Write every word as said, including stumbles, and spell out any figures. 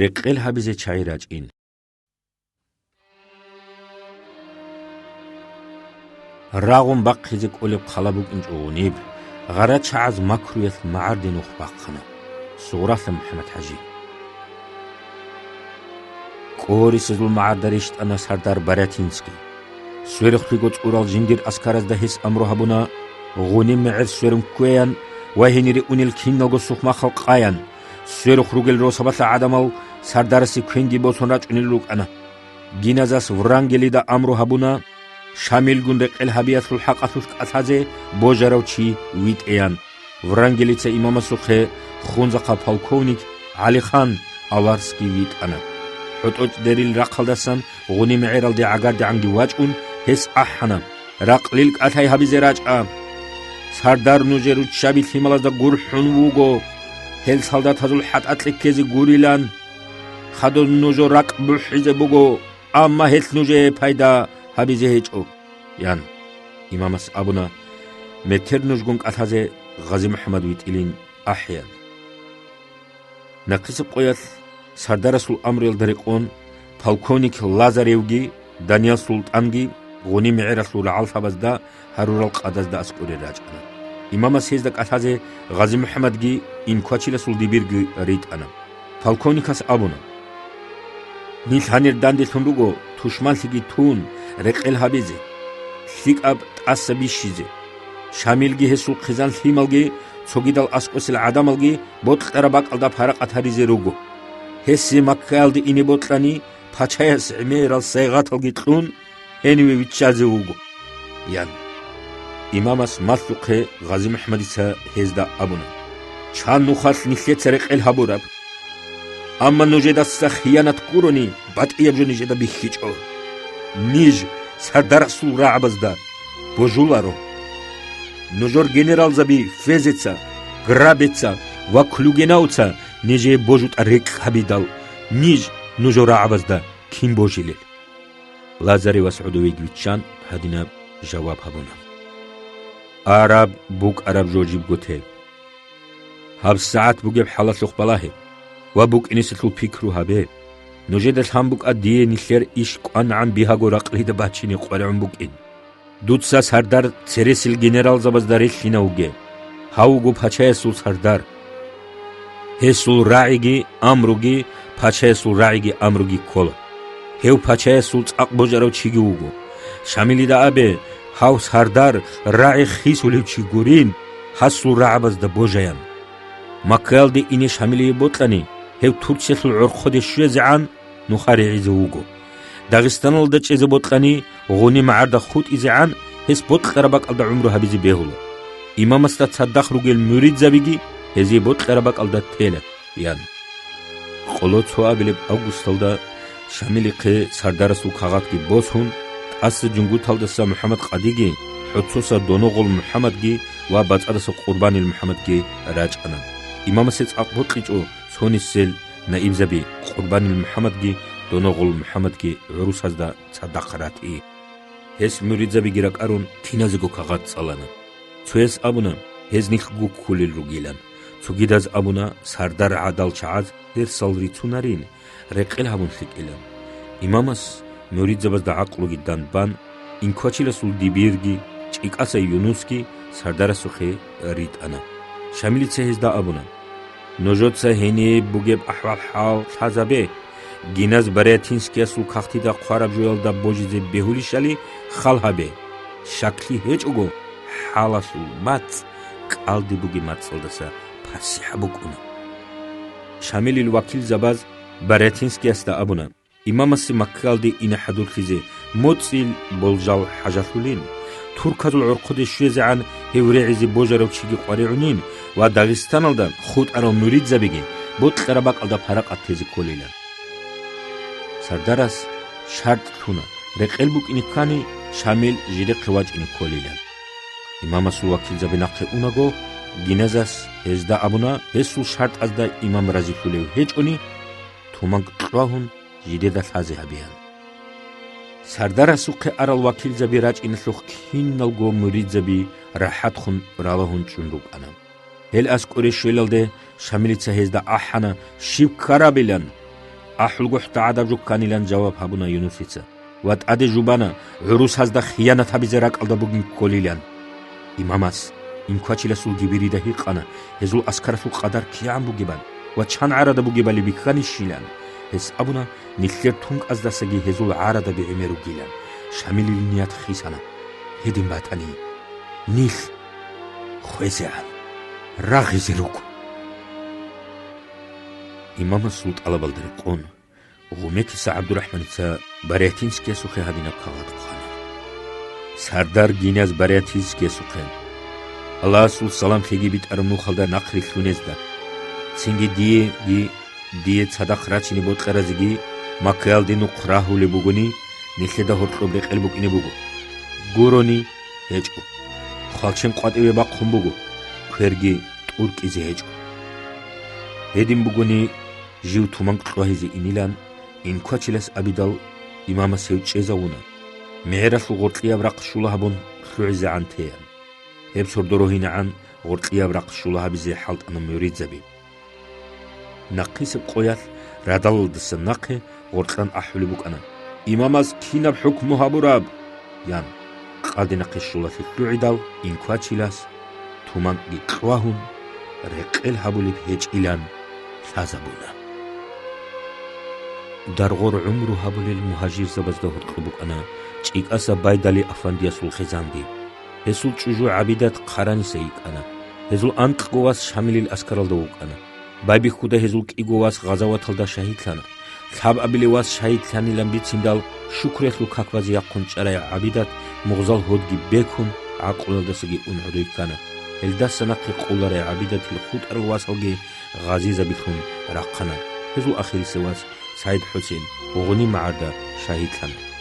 рекъел гьабизе чагӀи рачӀин. Рагъун бахъизе кӀолеб хъала букӀинчӀо гъуниб, гъарачагӀаз макруялъ магӀарде нух бахъана. Сугъралъа МухӀаммад-хӀажи. КӀорисезул магӀарда рещтӀана сардар Барятинский. Сверухълъиго цӀурал жиндир аскаразда гьес амру гьабуна, гъуниб мегӀер сверун кквеян ва гьенире унел киналго сухъмахъал къаян. Сверухъ ругел росабалъа гӀадамал сардарасе квенги босун рачӀунел рукӀана. Гиназас Врангелида амру гьабуна, Шамилгун рекъел гьабиялъул хӀакъалъулъ кӀалъазе божарав чи витӀеян. Врангелица имамасухъе Хунзахъа полковник ГӀалихан Аварский витӀана. ХӀотӀочӀ дерил рахъалдасан гъуниб мегӀералде гӀагардегӀанги вачӀун, гьес ахӀана: «Ракълил кӀалъай гьабизе рачӀа! Сардар нужер руччаби лъималазда гурхӀун вуго, гьел солдатазул хӀатӀа кьеккезе гурилан. Хадур нужер ракӀ бухӀизе буго, амма гьелъ нужее пайда гьабизе гьечӀо», – ян. Имамас абуна, метер нужгун кӀалъазе ГъазимухӀаммад витӀилин ахӀеян. Нахъисеб къоялъ сардарасул амруялда рекъон, полковник Лазаревги Даниял СултӀанги гъуниб мегӀералъул рагӀаллъабазда гьарурал къадазда аскӀоре рачӀана. Имамас гьезда кӀалъазе ГъазимухӀаммадги Инквачиласул дибирги ритӀана. Полковникас абуна: «Нилъ гьанир данделъун руго тушманлъиги тун, рекъел гьабизе, лъикӀаб тӀаса бищизе. Шамилги гьесул хъизан лъималги цогидал аскӀосел гӀадамалги бокьараб бакӀалда паракъат гьаризе руго. Гьесие Маккаялде ине бокьани, пачаяс гӀемерал сайгъаталги кьун, гьениве виччазе вуго», – ян. Имамас малъухъе ГъазимухӀаммадица гьезда абуна: «Чан нухалъ нилъеца рекъел гьабураб? Амма нужедаса хиянат гурони, батӀияб жо нижеда бихьичӀо. Ниж сардарасул рагӀабазда божуларо. Нужер генералзаби Фезеца, Грабеца ва Клюгенауца нижее божутӀа рекь гьабидал, ниж нужер рагӀабазда кин божилел?» Лазаревас гӀодовеги виччан гьадинаб жаваб гьабуна: «Араб букӀараб жо жибго те. ГьабсагӀат бугеб хӀалалъухъ балагье ва букӀинеселъул пикру гьабе. Нужеда лъан букӀа дие нилъер иш кӀванагӀан бигьаго ракълида бачине къваригӀун букӀин. Дуца сардар цересел генералзабазда релълъина вуге. Гьав вуго пачаясул сардар. Гьесул рагӀиги амруги пачаясул рагӀиги амруги ккола. Гьев пачаясул цӀакъ божарав чиги вуго. Шамилида абе, гьав сардар рагӀи хисулев чи гурин, гьасул рагӀабазда божаян. Маккаялде ине Шамилие бокьани, гьев Турциялъул гӀорхъоде щвезегӀан нуха регӀизе вуго. Дагъистаналда чӀезе бокьани, гъуниб магӀарда хутӀизегӀан гьес бокьараб бакӀалда гӀумру гьабизе бегьула. Имамасда цадахъ ругел муридзабиги гьезие бокьараб бакӀалда тела», – ян. Къоло цоабилеб августалда Шамилихъе сардарасул кагъатги босун, тӀаса Жунгуталдаса МухӀаммад-къадиги, ХӀоцоса Доногъол МухӀаммадги ва БацӀадаса Къурбанил МухӀаммадги рачӀана. Имамасе цӀакъ бокьичӀо цонисел наибзаби Къурбанил МухӀаммадги Доногъол МухӀаммадги гӀурусазда цадахъ ратӀи. Гьес муридзабиги ракӀарун, киназего кагъат цӀалана. Цояс абуна, гьез нилъго кколел ругилан. Цогидаз абуна, сардар гӀадал чагӀаз дерсал рицунарин, рекъел гьабун лъикӀилан. Имамас муридзабазда гӀакълуги данбан, Инквачиласул дибирги, ЧӀикӀаса Юнусги сардарасухъе ритӀана. Шамилица гьезда абуна: «Нужеца гьениб бугеб ахӀвал-хӀал лъазабе, гиназ Барятинскиясул кагътида хъвараб жоялда божизе бегьулищали хал гьабе. Щаклъи гьечӀого, хӀалалъул мацӀ кӀалдиб бугеб мацӀалдаса пасихӀа букӀуна». Шамилил вакилзабаз Барятинскиясда абуна, имамасе Маккаялде ине хӀадурлъизе моцӀил болжал хӀажалъулин, турказул гӀорхъоде щвезегӀан гьев регӀизе божарав чиги къваригӀунин ва Дагъистаналда хутӀарал муридзабиги бокьараб бакӀалда паракъат тезе кколилан. Сардарас шартӀ лъуна, рекъел букӀине ккани, Шамил жидехъе вачӀине кколилан. Имамасул вакилзаби нахъе унаго, гиназас гьезда абуна, гьесул шартӀазда имам разилъулев гьечӀони, туманг кьвагьун, жидеда лъазе гьабеян. Сардарасухъе арал вакилзаби рачӀиналъухъ киналго муридзаби рахӀатхун ралагьун чӀун рукӀана. Гьел аскӀоре щвелалде Шамилица гьезда ахӀана, щиб ккарабилан. АхӀулгохӀда гӀадаб жо кканилан жаваб гьабуна Юнусица ва тӀаде жубана, гӀурусазда хиянат гьабизе ракӀалда бугин кколилан. Имамас инквачиласул гибирида гьикъана, гьезул аскаралъул къадар кигӀан бугебан ва чан гӀарада бугебали бихьанищилан. Гьес абуна, нилъер тункӀаздасаги гьезул гӀарадаби гӀемер ругилан. Шамилил ният хисана. Гьедин батани, нилъ хвезегӀан рагъизе руго. Имамасул тӀалабалда рекъон, Гъумекиса ГӀабдурахӀманица Барятинскиясухъе гьадинаб кагъат хъвана. Сардар гиназ Барятинскиясухъе, Аллагьасул салам лъеги битӀараб нухалда нахърилълъунезда. Цинги диеги, дие цадахъ рачине бокьаразеги Маккаялде нухъ рагьулеб бугони, нилъеда гьоркьоб рекъел букӀине буго. Гурони гьечӀо. Хвалчен къватӀиве бахъун буго, кверги тӀуркӀизе гьечӀо. Гьедин бугони, жив туманкӀ кьвагьизе инилан, инквачилас абидал имамас гьев чӀезавуна, мегӀералъул гъоркьияб рахъ щула гьабун лъугӀизегӀан теян. Гьеб сордо рогьинегӀан гъоркьияб рахъ щула гьабизе хӀалтӀана муридзаби. Нахъисеб къоялъ радалалдаса нахъе гъоркьан ахӀулеб букӀана: «Имамас кинаб хӀукму гьабураб?» – ян. Къаде нахъе щулалъе лъугӀидал, инквачилас туманкӀги кьвагьун, рекъел гьабулеб гьечӀилан лъазабуна. Даргъор гӀумру гьабулел мугьажирзабазда гьоркьоб букӀана ЧӀикӀаса Байдали афандиясул хъизанги. Гьесул чӀужу ГӀабидат хъараниса йикӀана. Гьезул анкьго вас Шамилил аскаралда вукӀана. Байбихьуда гьезул кӀиго вас гъазаваталда шагьидлъана. Лъабабилев вас шагьидлъанилан бициндал, шукруялъул какбазе яхъун чӀарай ГӀабидат мугъзал гьодги бекун, гӀакълуялдасаги ун гӀодой ккана. Гьелдаса нахъе къуларай ГӀабидатил хутӀарал васалги гъазизабилъун рахъана. Гьезул ахирисев вас СагӀид-ХӀусен Гъуни магӀарда шагьидлъана.